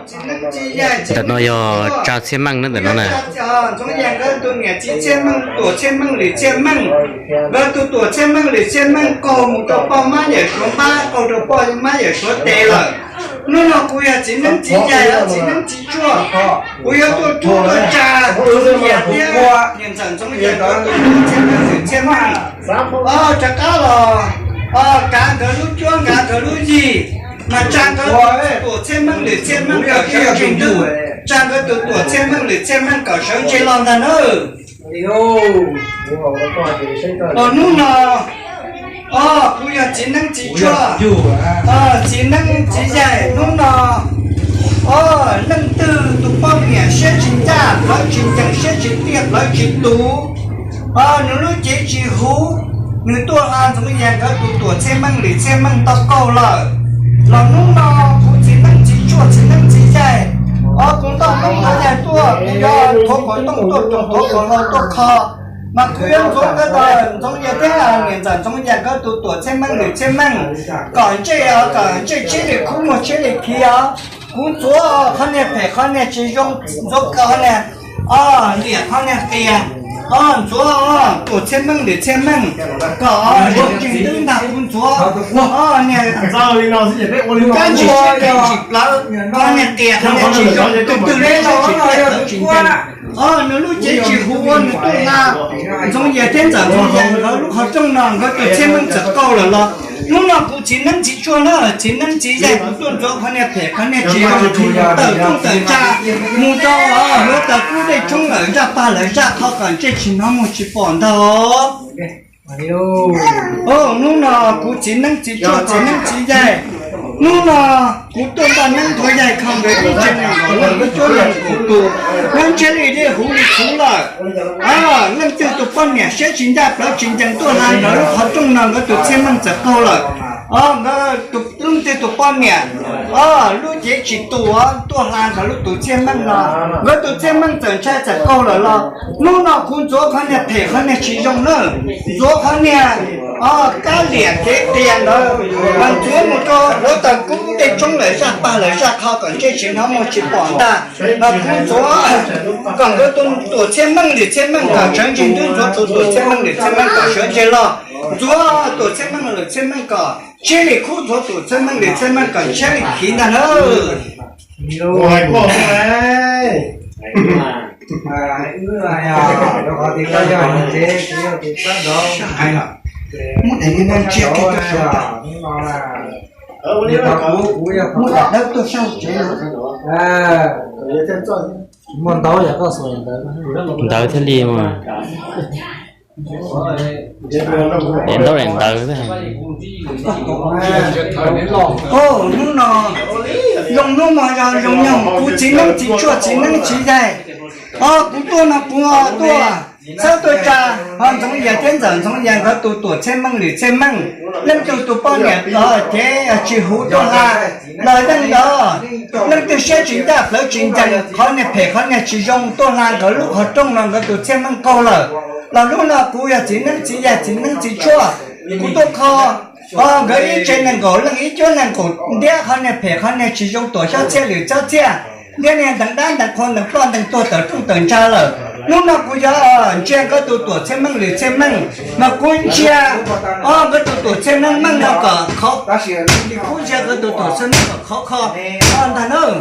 Ntawm no yog tsa txhiaj meej na, ntawm no na. Ntxoov Yaj nkawd tus niam txiv txhiaj meej, Tuam Txhiaj Meej, Lwm Txhiaj Meej, nkawd tus Tuam Txhiaj Meej, Lwm Txhiaj Meej qaug mus rau poj mab yawm suav npab, qaug rau poj mab yawm suav tes lawm. Hnub no kuv yog txiv neeb txiv yaig, txiv neeb txiv tshuaj, kuv yuav tuaj rub tuaj tsa Ntxoov Yaj thiab niam ntxawm Ntxoov Yaj nkawd tus Tuam Txhiaj Meej, Lwm Txhiaj Meej, rov qab los kav nkawd lub cuab, kav nkawd lub yig, mas tsa nkawd tus Tuam Txhiaj Meej, Lwm Txhiaj Meej kom sawv ntseg ntub, tsa nkawd tus Tuam Txhiaj Meej, Lwm Txhiaj Meej kom sawv ntseg los ntag nawb. Hnub no, o, kuv yog txiv neeb txiv tshuaj, txiv neeb txiv yaig. Hnub no, o, leej twg tus poj niam siab tsis ncaj, plawv tsis ncees, siab tsis tiaj, plawv tsis tus, o, nws lub cev tsis huv, nws tuaj hla Ntxoov Yaj nkawd tus Tuam Txhiaj Meej, Lwm Txhiaj Meej tau qaug lawm, los hnub no kuv txiv neeb txiv tshuaj, txiv neeb txiv yaig, o, kuv nrog Ntxoov Yaj tuaj, kuv yuav thuav kaum tooj tuaj roos, thuav kaum hlau tuaj kho, mas kuv yuav ntxuav nkawd tus, Ntxoov Yaj thiab niam ntxawm Ntxoov Yaj nkawd tus Tuam Txhiaj Meej, Lwm Txhiaj Meej kom ntsej, kom ntsej tshiab li khub, muag tshiab li khiv os. Kuv ntxuav qhov niag phem qhov niag tsis zoo, ntxuav qhov niag, o, liam qhov niag qias, o, ntxuav Tuam Txhiaj Meej, Lwm Txhiaj Meej kom sawv ntseg ntub ntag. Kuv ntxuav, o, niag kab tsis siab, kab tsis plawv, qhov niag qias qhov niag tsis zoo, tus twg le tsis tiaj, tsis ncees, o, nws lub cev tsis huv, nws tuaj hla Ntxoov Yaj thiab ntxawm Ntxoov Yaj nkawd lub qhov rooj no, nkawd tus Txhiaj Meej txawm qaug lawm los. Hnub no kuv txiv neeb txiv tshuaj na, txiv neeb txiv yaig, kuv tuaj ntxuav qhov niag phem qhov niag tsis zoo tawm rooj tawm ntsa mus rau hluav taws kub dej tshoob lawm, zaj pag lawm, zaj qho kom ntsej tsis hnov muag tsis pom ntag. O, hnub no kuv txiv neeb txiv tshuaj, txiv neeb txiv yaig, hnub no kuv tuaj nrog neeb nthuav yaig kho nkawd ib tsev neeg nkaum leej, ib cuab neeg nkaum tus, nyob ntshiab li dej huv li txhuv lawm. O, leej twg tus poj niam siab tsis ncaj, plawv tsis ncees, tuaj hla nkawd lub qhov rooj no, nkawd tus Txhiaj Meej txawm qaug lawm. O, nkawd leej twg tus poj niam, o, lub cev tsis tus, tuaj hla nkawd lub tus Txhiaj Meej no, nkawd tus Txhiaj Meej txawm ntshai txawm qaug lawm los. Hnub no kuv ntxuav qhov niag phem qhov niag tsis zoo na, ntxuav qhov niag, o, kab liam kev qias ntawd, mas ntxuav mus rau hluav taws kub dej tshoob lawm, zaj pag lawm, zaj qho kom ntsej tsis hnov muag tsis pom ntag. Mas kuv ntxuav kom nkawd tus Tuam Txhiaj Meej, Lwm Txhiaj Meej kom sawv ntseg ntub, ntxuav tus Tuam Txhiaj Meej, Lwm Txhiaj Meej kom sawv ntseg los, ntxuav Tuam Txhiaj Meej, Lwm Txhiaj Meej kom tshiab li khub, ntxuav Tuam Txhiaj Meej, Lwm Txhiaj Meej kom tshiab li khiv ntag nawb. Muab daim niag no ntsia kiag rau saum tag. Muab daim dawb tuaj saum tsev. Muaj ntau yam koj xuas ntawd thiaj li mas. Daim ntaub daim ntawv xwb. Hnub no zoo hnub mas yog zoo nyoog, kuv txiv neeb txiv tshuaj txiv neeb txiv yaig, o, kuv tuaj no kuv tuaj txhawb tuaj tsa ho Ntxoov Yaj thiab ntxawm Ntxoov Yaj nkawd tus Tuam Txhiaj Meej Lwm Txhiaj Meej, leej twg tus poj niam cev tsis huv tuaj hla los yeej yog leej twg siab tsis ncaj plawv tsis ncees, qhov niag phem qhov niag tsis zoo tuaj hla nkawd lub qhov rooj no nkawd tus Txhiaj Meej qaug lawm. Los hnub no kuv yog txiv neeb txiv yaig txiv neeb txiv tshuaj, kuv tuaj kho, o, nkawd ib tsev nees nkaum leej ib cuab nees nkaum ntiab qhov niag phem qhov niag tsis zoo tuam xyob txhiaj lwm xyob txhiaj, ntiab niag nteev dab nteev qhua nteev ploj nteev tuag tawm rooj tawm ntsa lawm. Hnub no kuv yuav ntsia nkawd tus Tuam Txhiaj Meej Lwm Txhiaj Meej, mas kuv ntsia, o, nkawd tus Tuam Txhiaj Meej Meej no kom khov, kuv ntsia nkawd tus Tuam Txhiaj Meej kom khov kho ntag nawb.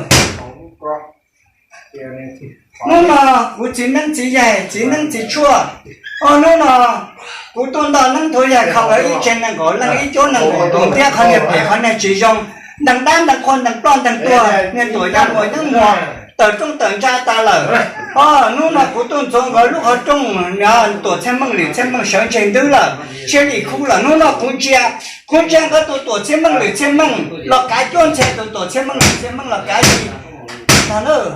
Hnub no kuv txiv neeb txiv yaig txiv neeb txiv tshuaj, o, hnub no kuv tuaj nrog neeb nthuav yaig kho nkawd ib tsev nees nkaum leej ib cuab nees nkaum tus ntiab qhov niag phem qhov niag tsis zoo, nteev dab nteev qhua nteev ploj nteev tuag niag tuam yaj muas nyob muag tawm rooj tawm ntsa tas lawm. O, hnub no kuv tuaj ntxuav nkawd lub qhov rooj, Tuam Txhiaj Meej Lwm Txhiaj Meej sawv ntseg ntub lawm, tshiab li khub lawm. Hnub no kuv ntsia, kuv ntsia nkawd tus Tuam Txhiaj Meej Lwm Txhiaj Meej los kav cuab ntxhe tus Tuam Txhiaj Meej Lwm Txhiaj Meej los kav tag nawb.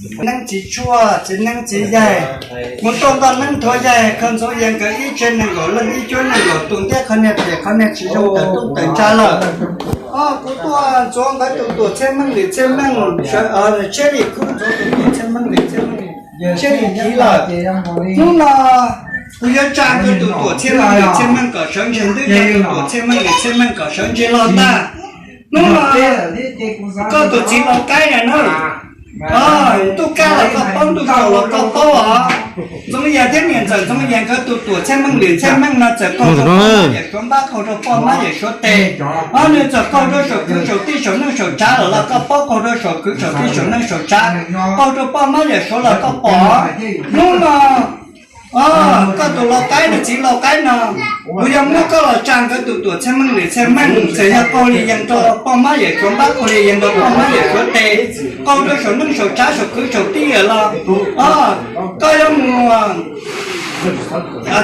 Neeb txiv tshuaj, txiv neeb txiv yaig, mus tuaj nto neeb thuav yaig, kho Ntxoov Yas nkawd ib tsev nees nkaum leej ib cuab nees nkaum tus ntiab qhov niag phem qhov niag tsis zoo tawm rooj tawm ntsa lawm. Kuv tuaj ntxuav nkawd tus tuam txhiaj meej lwm txhiaj meej, siab li khub ntxuav tus tuam txhiaj meej lwm txhiaj meej, siab li khiv lawm. Hnub no kuv yuav tsa nkawd tus tuam txhiaj meej lwm txhiaj meej kom sawv ntseg ntwb, tus tuam txhiaj meej lwm txhiaj meej kom sawv ntseg los ntag. Hnub no koj tus txiv lau qaib na, ntuj kaj los koj paub, ntuj tsaus los koj paub os. Ntxoov Yas thiab niam ntxawm Ntxoov Yas nkawd tus tuam txhiaj meej lwm txhiaj meej no txawm qaug rau poj mab yawm suav npab, qaug rau poj mab yawm suav tes, os nws txawm qaug rau saum kwv saum tij saum neej saum tsav lawm los koj paub, qaug rau saum kwv saum tij saum neej saum tsav, qaug rau poj mab yawm suav los koj pom. Hnub no koj tus lau qaib, nws txiv lau qaib no, kuv yuav muab koj los tsa nkawd tus tuam txhiaj meej lwm txhiaj meej, txawm yog qaug li yees rau poj mab yawm suav npab, qaug li yees rau poj mab yawm suav tes, qaug rau saum neej saum tsav saum kwv saum tij lawm los, os koj yuav mus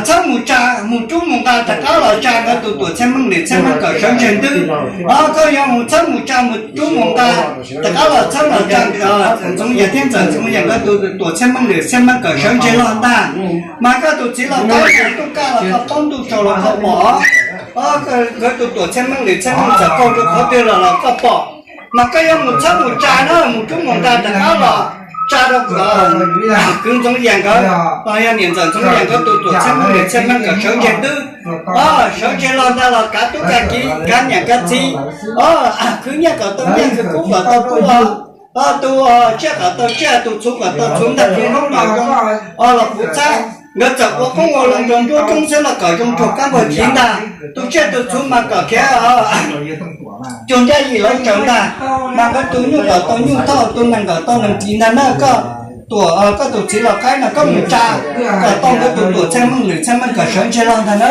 txhawb mus tsa, mus rub mus nqa rov qab los tsa nkawd tus tuam txhiaj meej lwm txhiaj meej kom sawv ntseg ntwb. Os koj yuav mus txhawb mus tsa mus rub mus nqa rov qab los txhawb los tsa Ntxoov Yas thiab ntxawm Ntxoov Yas nkawd tus tuam txhiaj meej lwm txhiaj meej kom sawv ntseg los ntag. Mas koj tus txiv lau qaib ntuj kaj los koj paub, ntuj tsaus los koj pom, nkawd tus tuam txhiaj meej lwm txhiaj meej txawm qaug rau qhov twg los los koj pom. Mas koj yuav mus txhawb mus tsa na, mus rub mus nqa rov qab los tsa rau kwv Ntxoov Yas nkawd, los yog niam ntxawm Ntxoov Yas nkawd tus tuam txhiaj meej lwm txhiaj meej kom sawv ntseg ntwb. Os sawv ntseg los ntag, los kav tub kav kiv, kav niam kav txiv, os khwv nyiaj kom tau nyiaj, khwv kub kom tau kub, os tus tsiaj kom tau tsiaj, tus txhuv kom tau txhuv ntag, tus noob los zoo, os los puv txhab. Nkawd txawm ua qoob ua loo rau nruab roob xwb los kom zoo rau kab npag kiv ntag. Tus tsiaj tus txhuv mas kom khiav cuag ncaj yim lawv tsaws ntag. Mas nkawd tus nyuj kom tau nyuj thauj, tus nees kom tau nees kiv ntag na. Koj tuam, koj tus txiv lau qaib no koj mus tsa kom tau nkawd tus tuam txhiaj meej lwm txhiaj meej kom sawv ntseg los ntag na.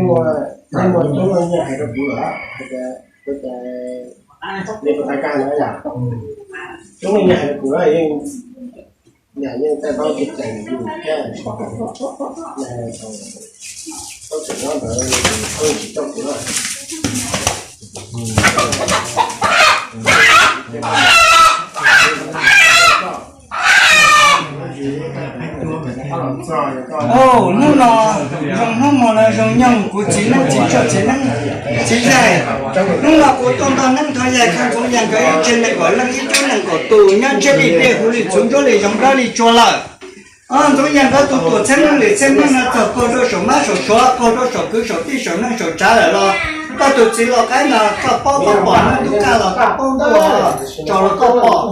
Ua, nej muaj tub no nyiaj hais rau kuv lawm, nej puas tau kaj no yom? Tub no nyiaj hais rau kuv na, yeej, yam yeej tau paub kev cai yus thiab, tau tseem nyob ntawd, tsis coj kuv na. Hnub no zoo hnub no na, zoo nyoog kuv txiv neeb txiv tshuaj txiv neeb txiv yaig. Hnub no kuv tuaj nto neeb nrog yaig koj Ntxoov Yas nkawd ib tsev nees nkaum leej ib cuab nees nkaum tus nyob ntsib li dej huv li txhuv ntsuab li zoov dawb li tsua lawm. Ntxoov Yas nkawd tus tuam txhiaj meej lwm txhiaj meej no txawm qaug rau saum mab saum suav, qaug rau saum kwv saum tij saum neej saum tsav lawm los koj tus txiv lau qaib no koj paub koj pom, ntuj kaj los koj paub, ntuj tsaus los koj pom.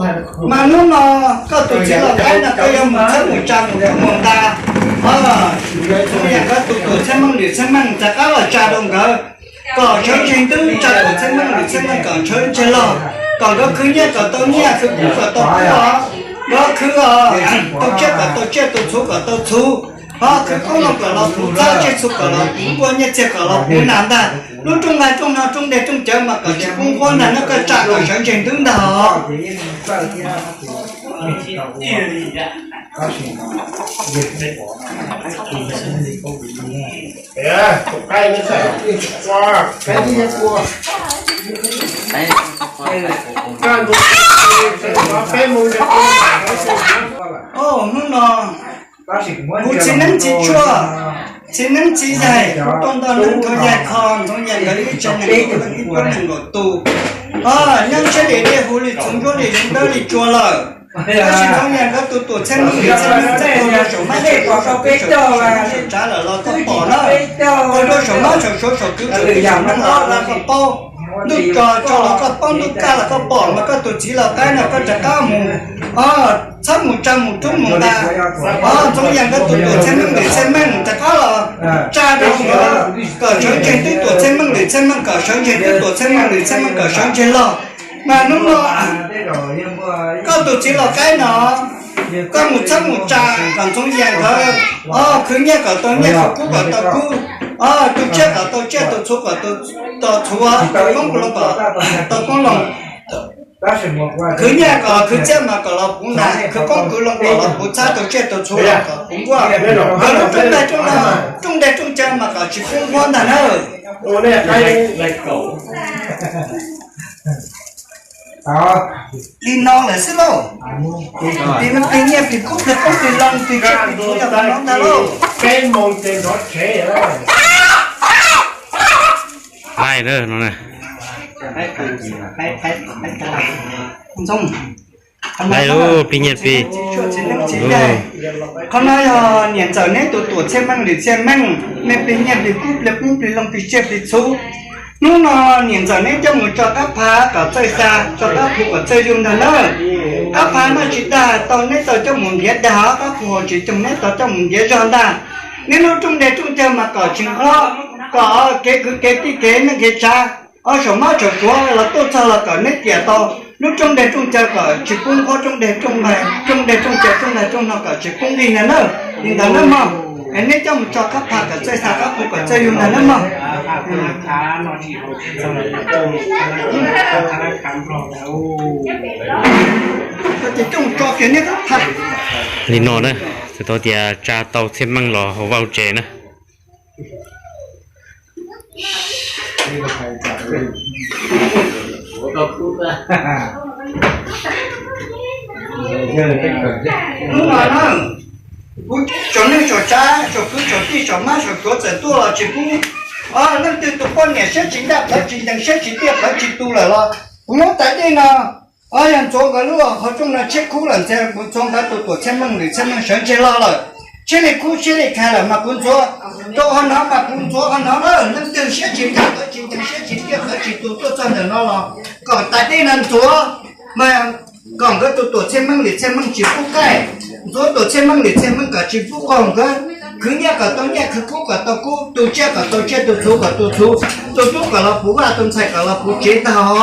Mas hnub no koj tus txiv lau qaib no koj yuav mus txhawb mus tsa mus rub mus nqa Ntxoov Yas nkawd tus tuam txhiaj meej lwm txhiaj meej rov qab los tsa rau nkawd kom sawv ntseg ntwb, tsa tuam txhiaj meej lwm txhiaj meej kom sawv ntseg los, kom nkawd khwv nyiaj kom tau nyiaj, khwv kub kom tau kub, nkawd khwv tau tsiaj kom tau tsiaj, tau txhuv kom tau txhuv, ho khwv qoob loo kom los puv txhab, tsiaj txhu kom los puv nkuaj, nyiaj txiag kom los puv nas ntag. Lub rooj nqaij rooj no rooj dej rooj cawv mas kom tsis poob nquab ntag, nyob koj tsa kom sawv ntseg ntwb ntag os. Hnub no kuv txiv neeb txiv tshuaj, txiv neeb txiv yaig, kuv tuaj nto neeb nrog yaig kho Ntxoov Yas nkawd ib tsev nees nkaum leej ib cuab nees nkaum tus, nyob ntsib li dej huv li txhuv ntsuab li zoov dawb li tsua lawm. Tab sis Ntxoov Yas nkawd tus tuam txhiaj meej lwm txhiaj meej txawm qaug rau saum mab saum suav saum kwv saum tij saum neej saum tsav lawm los koj pom na. Qaug rau saum mab saum suav saum kwv saum tij saum neej los koj paub. Ntuj tsaus los koj paub, ntuj kaj los koj pom, mas koj tus txiv lau qaib no koj rov qab mus, o, txhawb mus tsa mus rub mus nqa, o, Ntxoov Yas nkawd tus tuam txhiaj meej lwm txhiaj meej rov qab los tsa rau nkawd kom sawv ntseg ntwb, tuam txhiaj meej lwm txhiaj meej kom sawv ntseg ntwb, tuam txhiaj meej lwm txhiaj meej kom sawv ntseg los. Mas hnub no koj tus txiv lau qaib no koj mus txhawb mus tsa kom Ntxoov Yas nkawd, o, khwv nyiaj kom tau nyiaj, khwv kub kom tau kub, o, tu tsiaj kom tau tsiaj, tu txhuv kom tau txhuv, tu qoob loo kom tau qoob loo. Khwv nyiaj kom khwv txiaj mas kom los puv nas, khwv qoob khwv loo kom los puv txhab, tu tsiaj tu txhuv los kom puv nkuaj. Nkawd lub rooj dej rooj cawv mas kom tsis poob nquab ntag nawb. Li no lawm xwb lauj. Tis no tis nyiaj tis kub tis qoob tis loo tis tsiaj tis txhu yog no ntag lauj. Peb moos ces nrov tsev. Laij no, laij plig nyiaj plig. Qhov no yog niam ntxawm neb tus tuam txhiaj meej lwm txhiaj meej, nej plig nyiaj plig kub plig qoob plig loo plig tsiaj plig txhu. Hnub no niam ntxawm neb coj mus tso qab phav kom txawj xa, tso qab phuv kom txawj yug ntag nawb. Qab phav no tsis dag tau neb tau coj mus ntiav dag, qab phuv hauv tsis coo neb tau coj mus ntiav zog ntag. Neb lub rooj dej rooj cawv mas kom tsis nqhob, kom kev kwv kev tij kev neej kev tsav, ob saum mab saum suav los tuaj txog los kom neb tiam tau lub rooj dej rooj cawv kom tsis poob nqhuab, rooj dej rooj nqaij, rooj dej rooj cawv rooj nqaij rooj no kom tsis poob nqig ntag nawb. Li ntawd nawb mog. Es neb coj mus tso qab phav kom txawj xa, qab phuv kom txawj yug ntag nawb mog. Ces coj mus tso kiag neb qab phav. Li no na, txhais tau tias tsa tau txhiaj meej los hauv vaj hauv tsev na. Hnub no na, kuv tsom neej tsom tsav, tsom kwv tsom tij tsom mab tsom suav txawm tuaj los tsis pub leej twg tus poj niam siab tsis ncaj plawv tsis ncees, siab tsis tiaj plawv tsis tu lawm los kuv nyob tais dej no, yog ntxuav nkawd lub qhov rooj no tshiab kub lawm ntxiv, kuv ntxuav nkawd tus tuam txhiaj meej lwm txhiaj meej sawv ntseg log lawm, tshiab li kub tshiab li khais lawm mas kuv ntxuav rau qhov no mas kuv ntxuav qhov no lawm. Leej twg siab tsis ncaj plawv tsis ncees, siab tsis tiaj plawv tsis tu tuaj txog ntawm no los kom tais dej no ntxuav mas kom nkawd tus tuam txhiaj meej lwm txhiaj meej tsis pub qaij, ntxuav tuam txhiaj meej lwm txhiaj meej kom tsis pub qaug nkawd, khwv nyiaj kom tau nyiaj, khwv kub kom tau kub, tu tsiaj kom tau tsiaj, tu txhuv kom tau txhuv, tu tub kom los puv vaj, tu ntxhais kom los puv tsev tag os.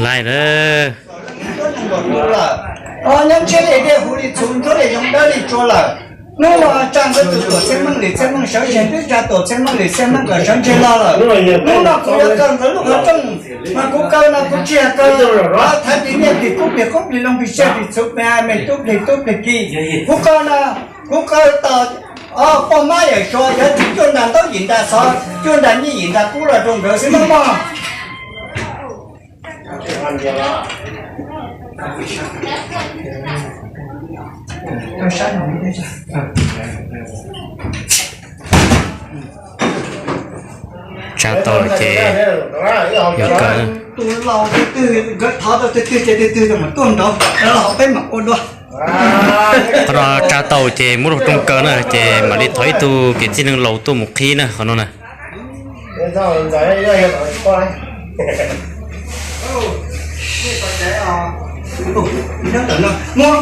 Laij na. Nyob ntshiab li dej huv li txhuv, ntsuab li zoo dawb li tsua lawm. Hnub no tsa nkawd tus tuam txhiaj meej lwm txhiaj meej sawv ntseg, twb tsa tuam txhiaj meej lwm txhiaj meej kom sawv ntseg log lawm. Hnub no kuv yuav kaw nkawd lub qhov rooj, mas kuv kaw no kuv tsis yog kaw thaiv tis nyiaj tis kub plig qoob plig loo plig tsiaj plig txhu plig me tub plig tub plig ki. Kuv kaw no, kuv kaw tos poj mab yawm suav cov txiv cuaj nra ntaub yim nra xov, cuaj nra nyiaj yim nra kub los rau nkawd xwb nawb mog. Tsa tau lawm ces yuav kaw. Tus laus twg twg nkawd thov tau twg twg ces twg twg mam tuaj nraud, peb mam ua dua. Qhov no tsa tau ces muab rau rooj kaw na, ces mam li thov ib tug kwv tij neej laus tuaj mus qhib na qhov no na. Muab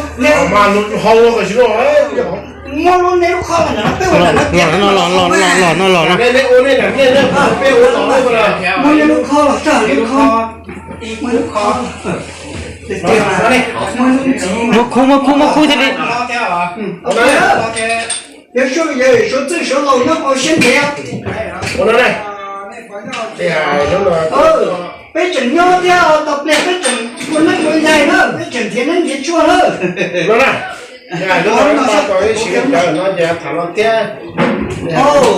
lub, nej lub khob los ntawm no, peb ua ntawm no, los los los los no los no. Muab nej lub khob los tso, lub khob. Muab khub, muab khub, muab khub thiaj li. Yog Suav txwj Suav laus nyob hauv siab ntev. Peb tseem nyob thiab, tau pliag peb tseem ua neeb ua yaig na, peb tseem nrhiav neeb nrhiav tshuaj na.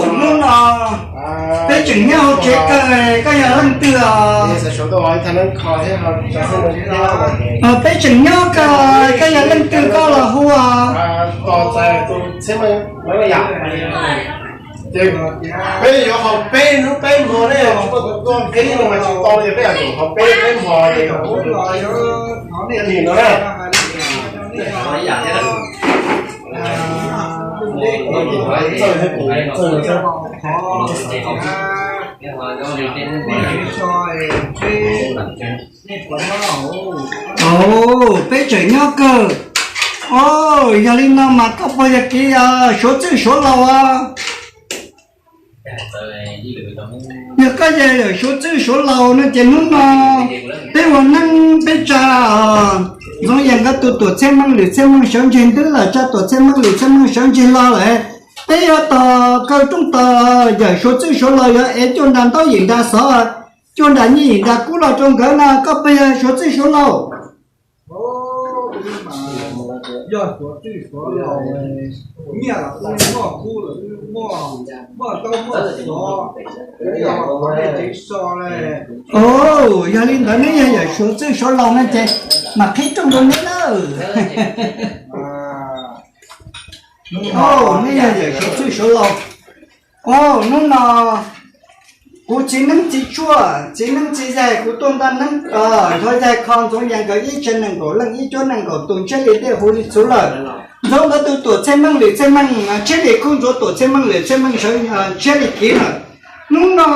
Hnub no peb tseem nyob hauv tsev kawg, koj yog leej twg os? Peb tseem nyob kawg, koj yog leej twg koj los hu os? Ces peb yuav haus peb hnub peb hmo ne, tsis muaj tus tuaj qhib no mas tsis tau li, peb yuav tsum haus peb peb hmo li no na. Peb tseem nyob kawg. Yog li no mas koj puas yog kev Suav txwj Suav laus os? Yog koj yog Suav txwj Suav laus no ces hnub no peb ua neeb peb tsa Ntxoov Yaj nkawd tus tuam txhiaj meej lwm txhiaj meej sawv ntseg ntwb lawm, tsa tuam txhiaj meej lwm txhiaj meej sawv ntseg los lawm. Peb yuav tos kaw rooj tos yawm Suav txwj Suav laus yuav ev cuaj nra ntaub yim nra xov, cuaj nra nyiaj yim nra kub los rau nkawd no, koj puas yog Suav txwj Suav laus? Yog suav txwj suav laus, nyiaj los wb muaj, kub los wb muaj, muaj taub muaj xov, wb yog qhov nej tsev so le. Yog li ntawd neb yog yawm suav txwj suav laus no ces mam qhib rooj rau neb nawb. Neb yog yawm suav txwj suav laus. Hnub no kuv txiv neeb txiv tshuaj, txiv neeb txiv yaig, kuv tuaj ntaj neeb nrog yaig kho Ntxoov Yas nkawd ib tsev nees nkaum leej, ib cuab nees nkaum tus, ntshiab li dej huv li txhuv lawm. Ntxoov nkawd tus tuam txhiaj meej lwm txhiaj meej, ntshiab li kub ntxuav tuam txhiaj meej lwm txhiaj meej sawv ntshiab li kiv lawm. Hnub no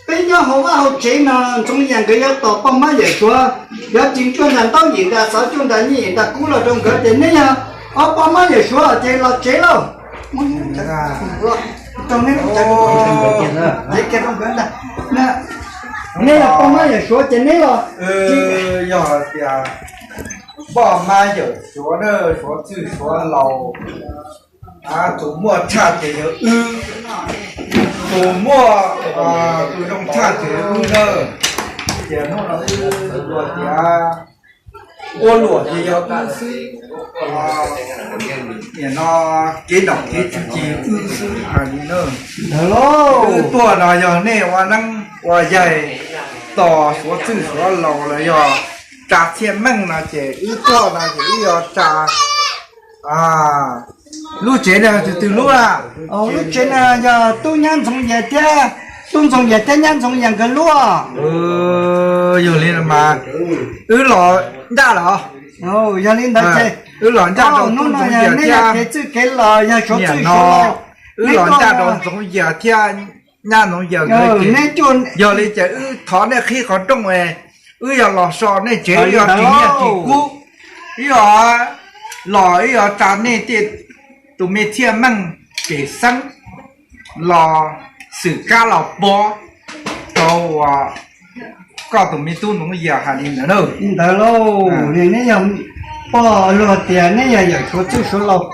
peb nyob hauv vaj hauv tsev no, Ntxoov Yas nkawd yuav tos poj mab yawm suav, yuav tsis cuaj nra ntaub yim nra xov cuaj nra nyiaj yim nra kub los rau nkawd ces neb yog ob poj mab yawm suav ces los tsev lauj. Rau neb, neb yog poj mab yawm suav ces neb los. Yog tias poj mab yawm suav, suav txwj suav laus, tus muaj tshaj ces yog wb, tus muaj, tus zoo tshaj ces yog wb nawb. Ces hnub no wb ua tias ua luam ces yog wb xwb. Nim no kev nom kev tswv ces yog wb xwb hais li na. Wb tuaj no yog nej ua neeb ua yaig tos suav txwj suav laus los yog tsa txhiaj meej no ces wb tuaj no ces wb yog tsa. Lub tsev no tus twg lub na? Lub tsev no yog tub nyab Ntxoov Yas thiab, tub Ntxoov Yas thiab nyab Ntxoov Yas nkawd lub. Yog li mas wb los ncaj lawm. Yog li ntawd ces wb los ncaj rau hnub no yog nej yog kev txwj kev laus, yog suav txwj suav laus, wb los ncaj rau Ntxoov Yas thiab nyab Ntxoov Yas nkawd ces, yog li ces wb thov nej qhib qhov rooj, wb yog los so nej tsev, wb yog tsis nyiaj tsis kub, wb yog los wb yog tsa nej tej tus me txhiaj meej pem xeeb los xwm kab los pov rau uas koj tus me tub Ntxoov Yas hais li ntawd na. Ntawd lauj, neb yog pog luag tias neb yog yawm suav txwj suav laus,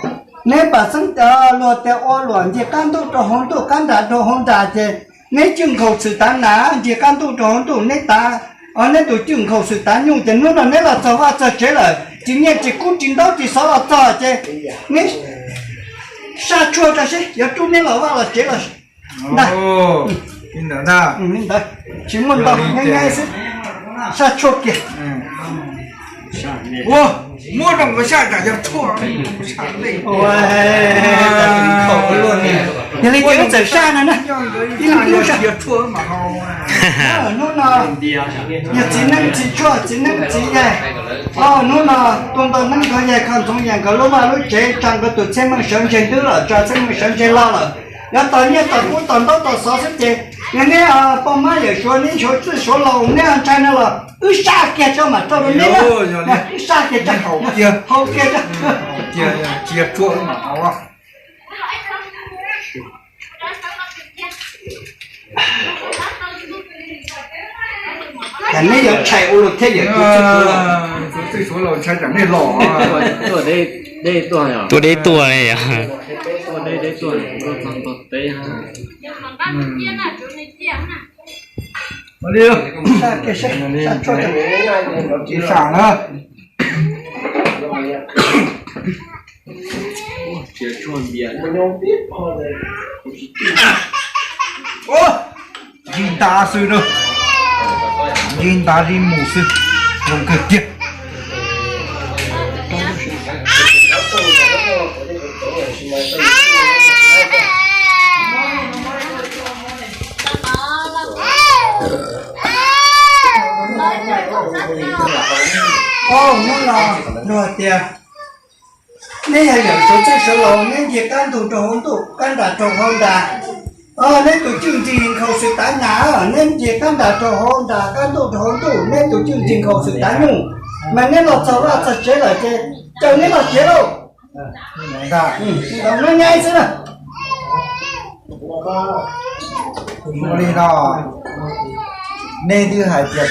neb pam xeeb luag tias ua luam ncig qab ntuj rau hauv ntuj, qab nram rau hauv nram ces neb cwj nkhaus xwm tav nas, ncig qab ntuj rau hauv ntuj neb tav, neb tus cwj nkhaus xwm tav nyuj ces hnub no neb los txog vaj txog tsev lawm, tsis nyiaj tsis kub tsis ntaub tsis xov los txog ces neb saj tshuaj rau seb yuav rub neb los vaj los tsev los ntag. Li ntawd, tsis muaj ntau, nyob nyob xwb, saj tshuaj kiag. Muab rau nkawd saj tsam yog tshuaj. Yog li ces wb txawm saj no na, ib leeg ib lub saj. Hnub no yog txiv neeb txiv tshuaj txiv neeb txiv yaig, hnub no tuaj ntaj neeb nrog yaig kho Ntxoov Yas nkawd lub vaj lub tsev, tsa nkawd tus txhiaj meej sawv ntseg ntwb lawm, tsa txhiaj meej sawv ntseg loj lawm, yuav tos nyiaj tos kub tos ntaub tos xov xwb ces yog neb pog mab yawm suav neb suav txwj suav laus neb ntshai no los wb saj kiag tso mam rau rau neb na. Wb saj kiag tso, haus kiag tso. Neb yuav ntshai ua luaj thiab yawm suav txwj suav laus. Txwj suav laus ntshai tsam nej los. Tuaj deb tuaj li yog. Li, saj na. Ncig ntav xwb na, ncig ntav li mus xwb, zoo kawg kiag. Hnub no luag tias neb yog yawm suav txwj suav laus, neb ncig qab ntuj rau hauv ntuj, qab nram rau hauv nram. Neb tus cwj ncig nkhaus xwm tav nas, neb ncig qab nram rau hauv nram, qab ntuj rau hauv ntuj, neb tus cwj ncig nkhaus xwm tav nyuj, mas neb los txog vaj txog tsev lawm ces caw neb los tsev lauj. Ntawd nyob nyob xwb na. Ua li no, nej twb hais tias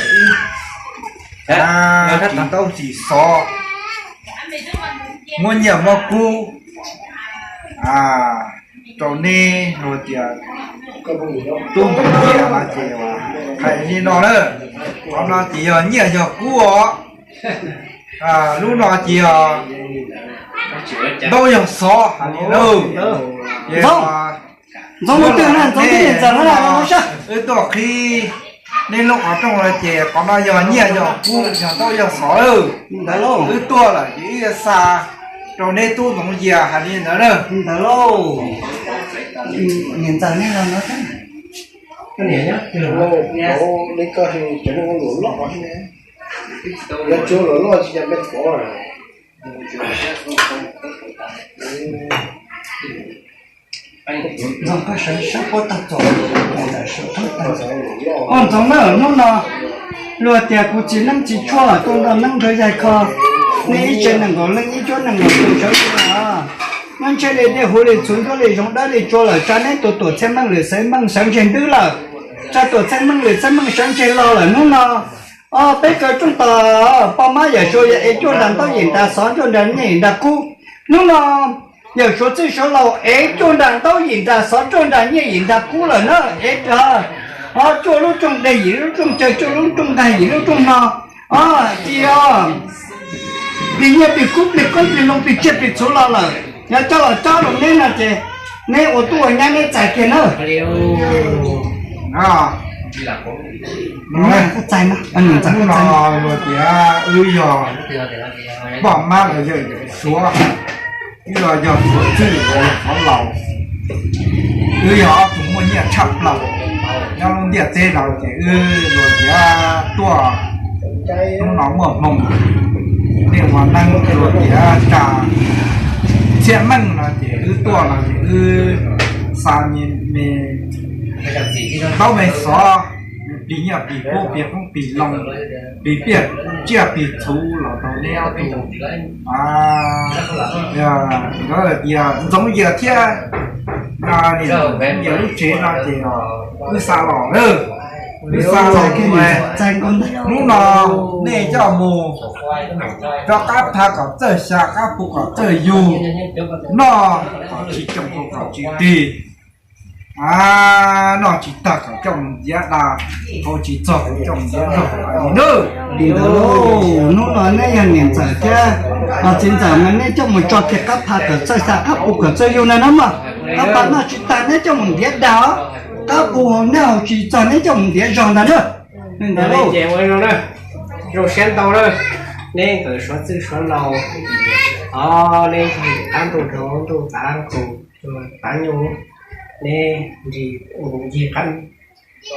tsis ntaub tsis xov, muab nyiaj muab kub rau neb, luag tias tub nkaus nyiaj no ces hais li no na, qhov no ces yog nyiaj yog kub os. Lub no ces yog ntaub yog xov hais li lauj. Ces Ntxoov mus twg na, Ntxoov twb niam ntxawm no na, no sab. Wb tuaj qhib neb lub qhov rooj no ces qhov no yog nyiaj yog kub yog ntaub yog xov lawm. Ntawd lauj. Wb tuaj lawm ces wb xa rau neb tub Ntxoov Yias hais li ntawd na. Ntawd lauj. Niam ntxawm nej los no thiab. Neb koj cov neeg ua luam loj, yog tsis ua luam loj tsis yog peb pov. Ntxoov koj sawv sab puab tag txom, ntawm sawv tag txom. Oj Ntxoov na, hnub no luag tias kuv txiv neeb txiv tshuaj tuaj nrog neeb nrog yaig kho, nej ib tsev nees nkaum leej ib cuab nees nkaum tus sawv tsees os. Muab ntsej li dej huv li txhuv, ncuab li zoov, dawb li tsua lawm, tsa neb tus tuam txhiaj meej lwm xaiv meej sawv ntseg ntwb lawm, tsa tuam txhiaj meej lwm xaiv meej sawv ntseg los lawm hnub no. Os, peb kaw rooj tos poj mab Yawm Suav yog ev cuaj nra ntaub yim nra xov cuaj nra nyiaj yim nra kub. Hnub no Yawm Suav txwj Suav laus ev cuaj nra ntaub yim nra xov cuaj nra nyiaj yim nra kub lawm na, ev cuaj lub rooj dej yim lub rooj cawv cuaj lub rooj nqaij yim lub rooj no. Os, cia os, plig nyiaj plig kub plig qoob plig loo plig tsiaj plig txhuv los lawm, yog coj los cob rau neb no ces neb ua tub ua nyab neb txais kiag na. Hnub no luag tias wb yog poj mab los yog Suav, wb los yog Suav txwj los yog Suav laus, wb yog ob tug muaj nyiaj tshaj plaws nyob lub ntiaj teb no ces wb luag tias tuaj hnub no muaj hmoo, nej ua neeb luag tias tsa txhiaj meej no ces wb tuaj no ces wb xa me ntaub me xov, plig nyiaj plig kub plig qoob plig loo, plig tsiaj plig txhuv los rau neb ob tug. Nkawd tias Ntxoov Yias thiab Ntxoov Yias lub tsev no ces wb xa los lawm, wb xa los. Hnub no nej coj mus rau qab phav kom txawj xya qab puv kom txawj yug, noj kom tsis coob haus kom tsis qis, noj tsis tag kom coj mus ntiav da, haus tsis txog kom coj mus ntiav zog li na. Hnub no neb yog niam ntxawm thiab txiv ntxawm mas neb coj mus tso kiag qab phav kom txawj xya qab puv kom txawj yug na no mas, qab phav noj tsis tag neb coj mus ntiav da, qab puv haus neb haus tsis txog neb coj mus ntiav zog ntag na. Ua zoo siab ntau na, neb nkawd suav txwj suav laus, os, neb nqab ntuj rau ntuj tav qus tav nyuj, neb nrig ncig qab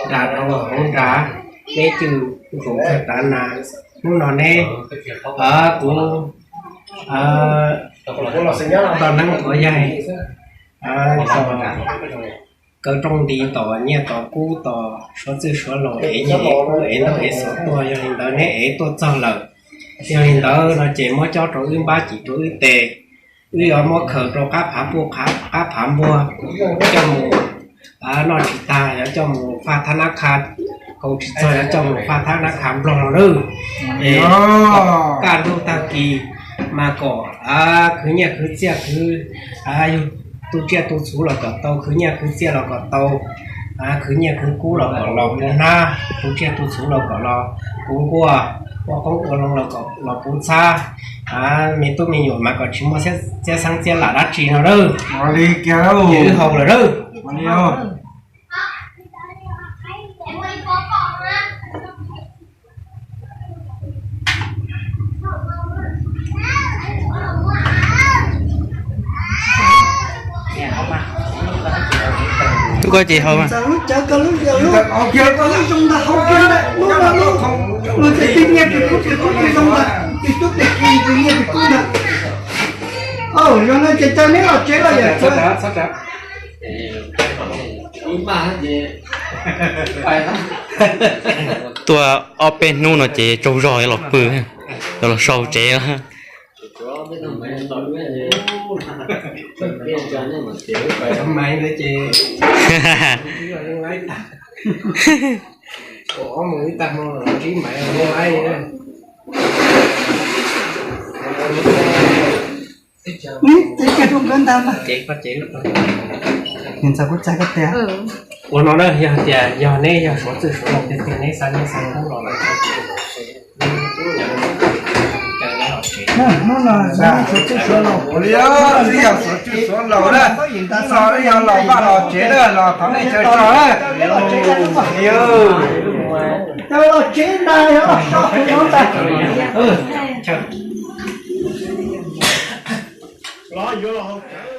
nrad rau hauv nrad, neb cwj nkoos kawg tav nas. Hnub no neb, kuv tau neeb tuav yaig, kaw rooj nti tom nyiaj tom kub tom suav txwj suav laus ev nyiaj ev kub ev ntaub ev xov tuaj, yog li ntawd neb ev tuaj txog lawm, yog li ntawd no ces muab cob rau wb npab cim rau wb tes, wb yuav muab khaws rau qab phav puj qab phav npua, coj mus noj tsis tag yuav coj mus faj thab nab kha, haus tsis txog yuav coj mus faj thab nab kha nplog no lawm. Es kaj ntug tag kis mas kom khwv nyiaj khwv txiaj khwv, yug tu tsiaj tu txhuv los kom tau, khwv nyiaj khwv txiaj los kom tau, khwv nyiaj khwv kub los kom los puv hnab, tu tsiaj tu txhuv los kom los puv nkuaj, ua qoob ua loo los puv txhab, me tub me nyuam mas kom tsis muaj txiab xeeb txiab lam dab tsi no lawm. Ces wb haus lawm lawm. Lub ko ces haus mas. Yog no ces caw neb los tsev los yom. Tuaj ob peb hnub no ces tsaug zog los pw, los sau tsev. Neb txev kiag rau nkawd ntag mas. Niam ntxawm kuj txais koj tias, ua no na, yog tias yog neb yog suav txwj suav laus tiag tiag neb xa neb xa ntaub los lawm, Hnub no xyov txij suav laus, ib yam xyov txij suav laus na, ib yam laus maj los tsev na, los thov nej caw tso na. Caw los tsev ntag, yog so no ntag. Los yuav los haus cawv.